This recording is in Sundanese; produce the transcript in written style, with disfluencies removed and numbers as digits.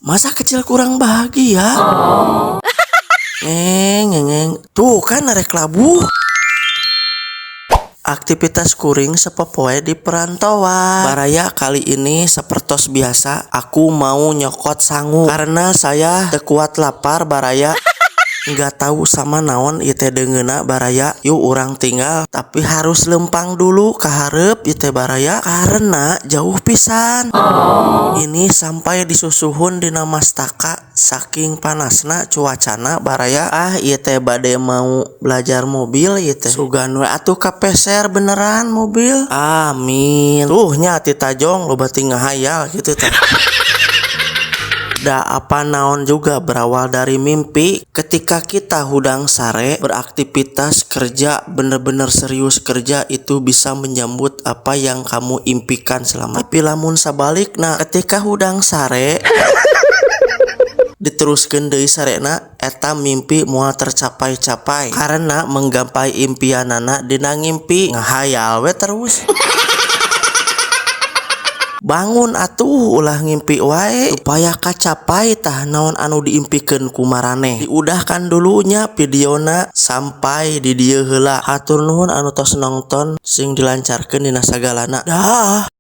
Masa kecil kurang bahagia. Ngeng, ngeng, tuh kan arek labuh. Aktivitas kuring sapopoe di perantauan. Baraya, kali ini sepertos biasa aku mau nyokot sangu karena saya teu kuat lapar, baraya. Nggak tahu sama naon ieu teh deungeunna, baraya. Yuk, urang tinggal, tapi harus lempang dulu ka hareup ieu teh, baraya, karena jauh pisan. Ini sampai disusuhun dina mastaka saking panasna cuacana, baraya. Ah, ieu teh bade mau belajar mobil ieu teh. Sugan we atuh kapeser beneran mobil. Amin. Tuh nya ti tajong loba tinggal hayal gitu teh. Da apa naon juga berawal dari mimpi. Ketika kita hudang sare, beraktivitas kerja, bener-bener serius kerja, itu bisa menyambut apa yang kamu impikan selama. Tapi lamun sabalikna, ketika hudang sare diteruskan deui sarena, eta mimpi moal tercapai-capai karena menggapai impianana dina ngimpi, ngahayal we terus. Bangun atuh, ulah ngimpi wae, supaya kacapai tah naon anu diimpikeun ku maraneh. Diudahkan dulunya videona sampai di dieu heula. Hatur nuhun anu tos nongton, sing dilancarkeun dina sagalana. Dah.